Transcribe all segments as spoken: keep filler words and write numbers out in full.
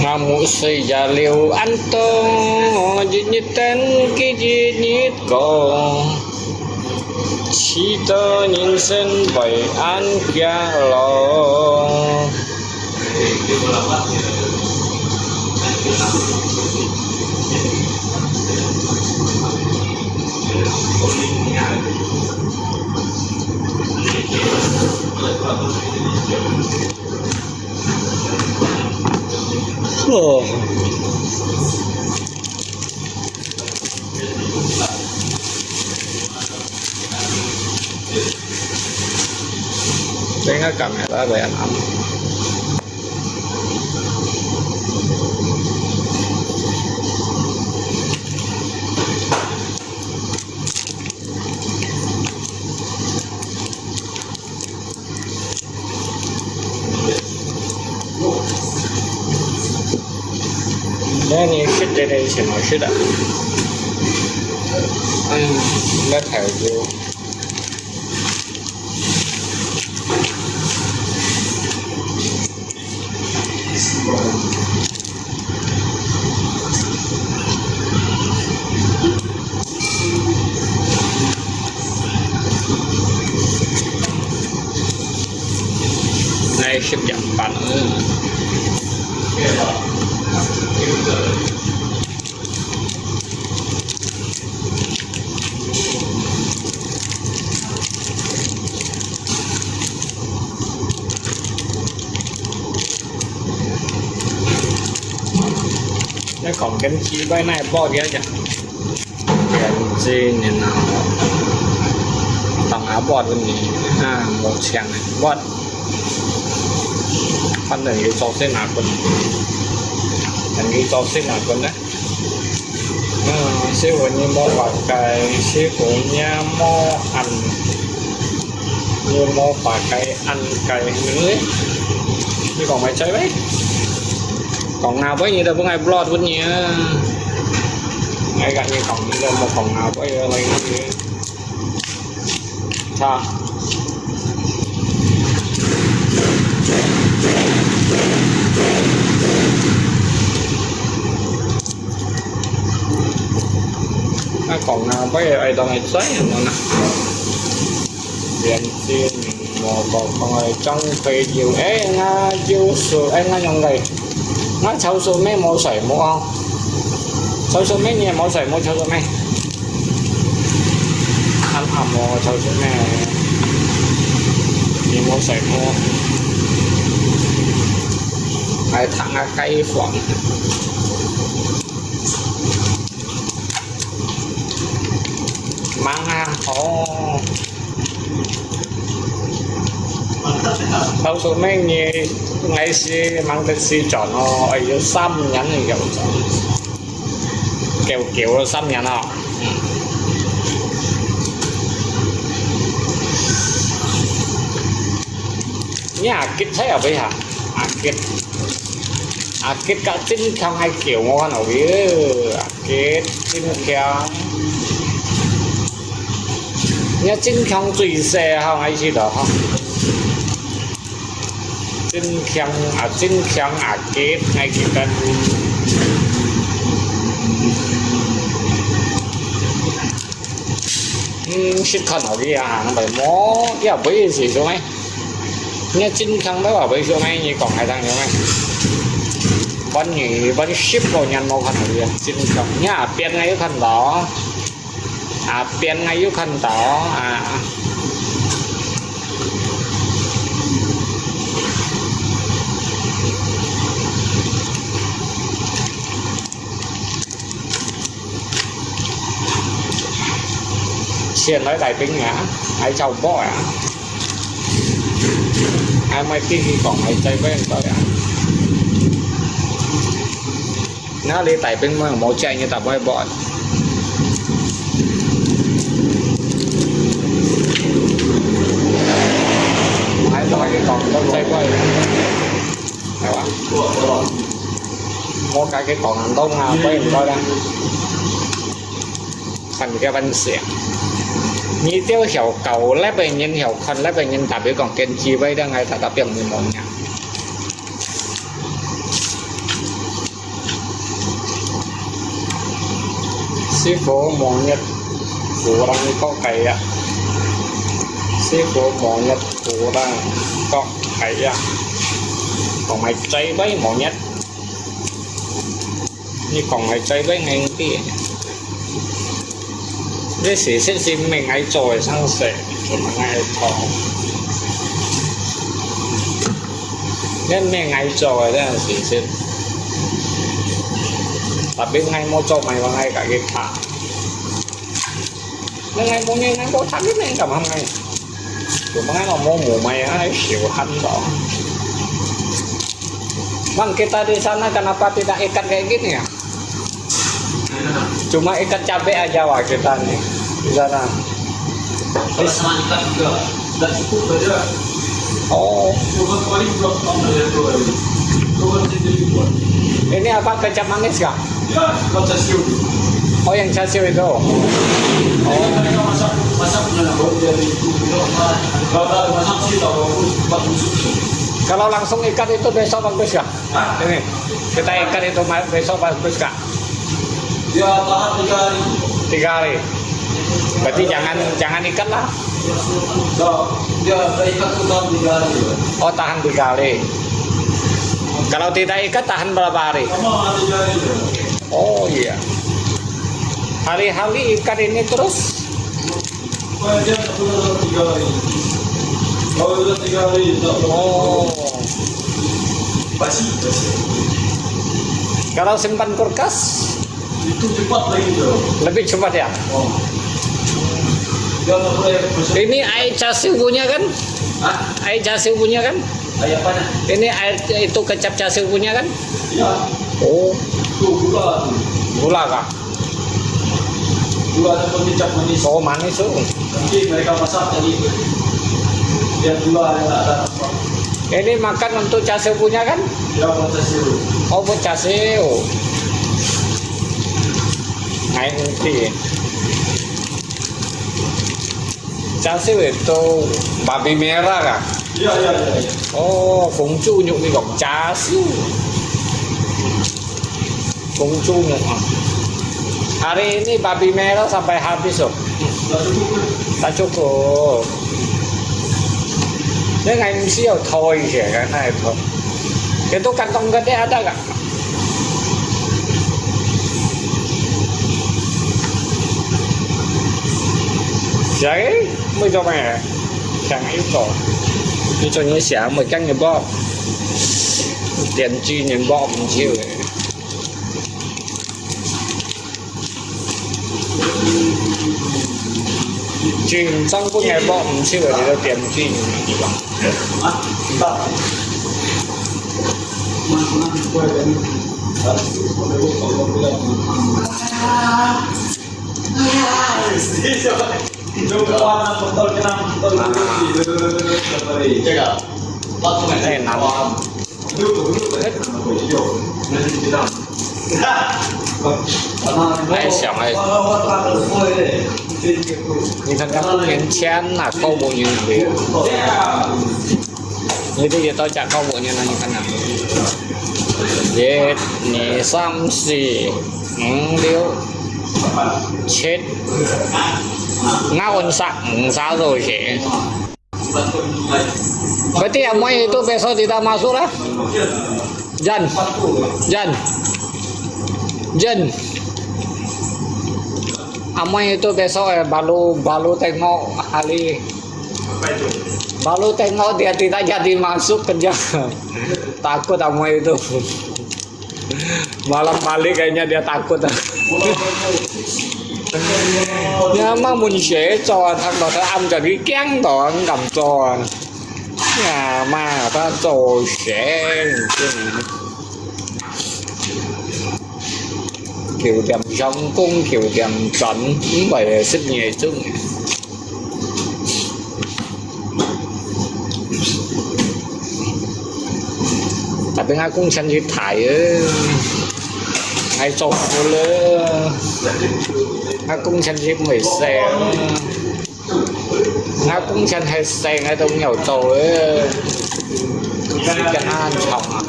Ngamuk soi ya liu an tong, yit yit ten ki yit yit kong. Chi to yin sen bai an kia lo. Tengah kamera dah yang am. Nè,你食个个什麼食个？嗯，那太油。來食點飯。你講緊奇怪，那也不好了解。 眼睛呢，當下bọt呢，啊，無錢呢，bọt。反正有做事那份，等於做事那份呢。嗯，師傅你無法改，師傅你無按，你無法改，按改呢？你講麼个咩？講啊，不然你都不愛bọt分你啊。哎，跟你講，你都無講啊，不然來你。 好。啊，講啊，不如愛當个嘴，有無呢？眼睛，無講講个張飛有，哎，𠊎有事，哎，𠊎用个。 𠊎抄手尾無睡目啊。抄手尾你也無睡目，抄手尾。暗暗哦，抄手尾。你無睡目。來聽下解放。忙啊，哦。 到時候你，𠊎係忙得時轉哦，哎喲，三年了，久久了三年了。嗯。你阿吉在哪位哈？阿吉，阿吉甲真強還久，我看到佢，阿吉真強。 你真強最細吼，𠊎知道吼。真強啊，真強啊，吉，𠊎記得。嗯，識看到你啊，無，也毋會是做咩？你真強到啊，毋會做咩？你講還當做咩？半年，半十多年無看到你啊，真強。你啊，變个有看到。 啊，變个有看到啊。先來大兵啊，還走波啊。還毋係繼續講，還再變多啊。 那你大兵無，無借你大妹bọt。還同佢講，再過，係吧？莫甲佢講恁多啊，該毋該啦。看佢个本事啊！你兜曉搞，該邊人曉看，該邊人特別講電視，該等𠊎特特別毋會望呀。 師傅，望日，kurang kok kaya。師傅，望日，kurang kok kaya。講埋嘴巴望日，你講埋嘴巴硬啲。 這事實係毋係𠊎做个，生事，做麼个𠊎講？這毋係𠊎做个，這事實。Tapi𠊎無做，毋係話𠊎家己拍。那𠊎無呢，𠊎無拍，你們幹嘛？ Cuma kan ngomong mumai ai siuhan to. Bang, kita di sana kenapa tidak ikat kayak gini ya? Cuma ikat cabai aja wah kita nih di sana. Kalau sama ikat juga, nggak cukup aja. Oh. Dua kali juga, tambah ya, dua kali. Dua kali jadi dua. Ini apa, kecap manis kah? Ya, bukan char siu. Oh, yang char siu itu. Oh. Mereka masak, masak dengan bau dari itu, itu apa? Kalau masak sih, tahu aku, cepat busuk. Kalau langsung ikat itu besok bagus ya? Ah. Ini, kita ikat itu ma-, besok bagus, Kak? Ya, tahan tiga hari. Tiga hari. Berarti jangan, jangan ikat lah. Ya, ya, saya ikat itu tahan tiga hari. Oh, tahan tiga hari. Kalau tidak ikat, tahan berapa hari? Sama, tiga hari. Oh iya. Hari-hari ikat ini terus? Kalau dia tak pernah dalam tiga hari. Kalau dia tiga hari, tak pernah. Oh. Basi, basi. Kalau simpan kulkas? Itu cepat lagi tu. Lebih cepat ya? Oh. Dia tak pernah basi. Ini air char siu punya kan? Hah? Air char siu punya kan? Air apa nih? Ini air itu kecap char siu punya kan? Ya. Oh. Itu gula tu. Gula kah? Gula ataupun kecap manis. Oh, manis tu. Nanti mereka masak jadi dia gula yang tak ada apa. Ini makan untuk char siu punya kan? Ya, buat char siu. Oh, buat char siu. Ngerti. Char siu itu babi merah kah? Ya, ya, ya, ya. Oh, 紅豬肉 你講char siu. 紅豬肉啊. Hari ini babi merah sampai habis loh. Tak cukup. Tak cukup. Ini nggak mesti ya, tahu aja kan, itu. Itu kantong gede ada nggak? Siapa? Mau coba ya? Yang itu. Itu ni siapa? Mau kan nyebok. Tianjin nyebok, mesti. 緊張本來無毋少个，你都點知。太難了。 哎，想哎，你看看不免錢啊，夠無用的。你這些都講夠無用了，你看看。一、二、三、四、五、六、七，五十，五十多錢。 Berarti amoy itu besok tidak masuk lah? Jan. Jan. Jan. Amoy itu besok, eh, baru, baru tengok hari. Baru tengok dia tidak jadi masuk kerja. Takut amoy itu. Malam balik kayaknya dia takut. Nyaman mun xe做啊，讀落去暗就佢驚到，毋敢做啊。Nyaman，他做xe，九點上工，九點轉，毋係十二點鐘。 Tapi ngak kung sian si Thai, eh. 愛做苦了，𠊎工錢就毋會使啊。𠊎工錢還使，𠊎都毋曉做了，時間還長啊。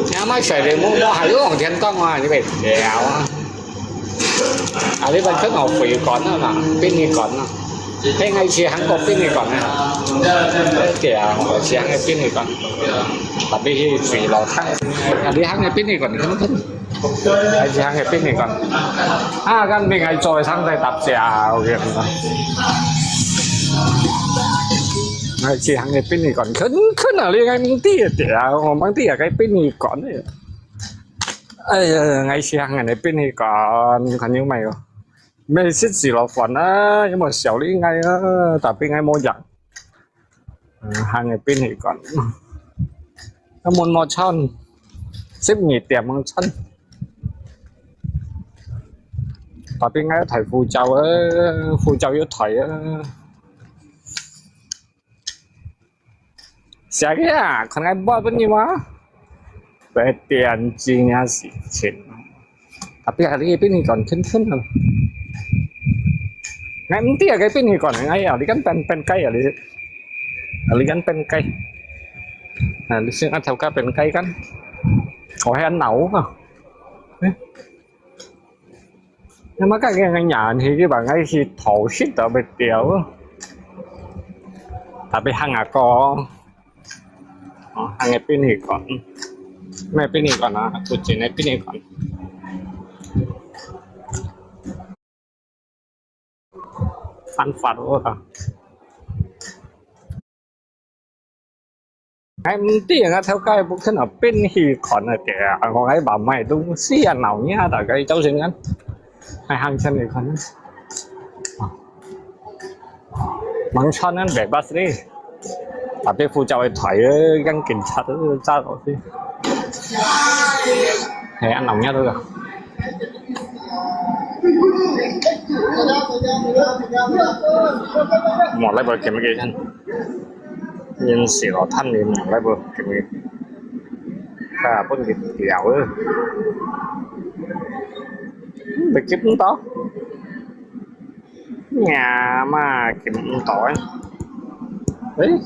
你阿媽睡了，我，我還有往前講啊，你別聊啊。啊，你們跟我回管了嘛，殯儀館啊。 嘿，𠊎去韓國殯儀館啊。對啊，𠊎去韓國殯儀館。Tapi去水老湯。啊，你韓國殯儀館，你看看。𠊎去韓國殯儀館。啊，kan你愛做上在搭車啊，我跟你講。𠊎去韓國殯儀館，看看啊，你愛問題啊，對啊，我問題啊，該殯儀館呢。哎呀，𠊎去韓國殯儀館，看有沒有？ 咩食自樂飯啊，有無少你𠊎啊？Tapi𠊎無贏。嗯，行个殯儀館。啊，門無閂，十二點門閂。Tapi𠊎要抬護照啊，護照要抬啊。 Siapa ya? Kon ngai buat apa ni ma? Bertian cinya si cin. Tapi hari ini kan kenten. Ngai mesti ya kai pin kon ngai ya, li kan pen pen kai ya li. Li kan pen kai. Nah, li sing ada ka pen kai kan. Oh, ya nau ka. Eh. 那麼該个人去，佢話𠊎去偷食到要掉，特別行啊講，哦，行个殯儀館，咩殯儀館啊，古晉个殯儀館，犯法哦。 𠊎毋知啊，𠊎頭家毋肯啊，殯儀館啊，對啊，𠊎話買東西啊，鬧熱，大家走先啊，還行前去看。啊，門閂啊，bebas咧，啊，被護照一抬，呃，跟警察都抓落去。係啊，鬧熱到啊。 莫來無見佢真，人死咯，貪你莫來無見佢，啊，分佢掉啊！你見毋到？呀嘛，見毋到啊！誒，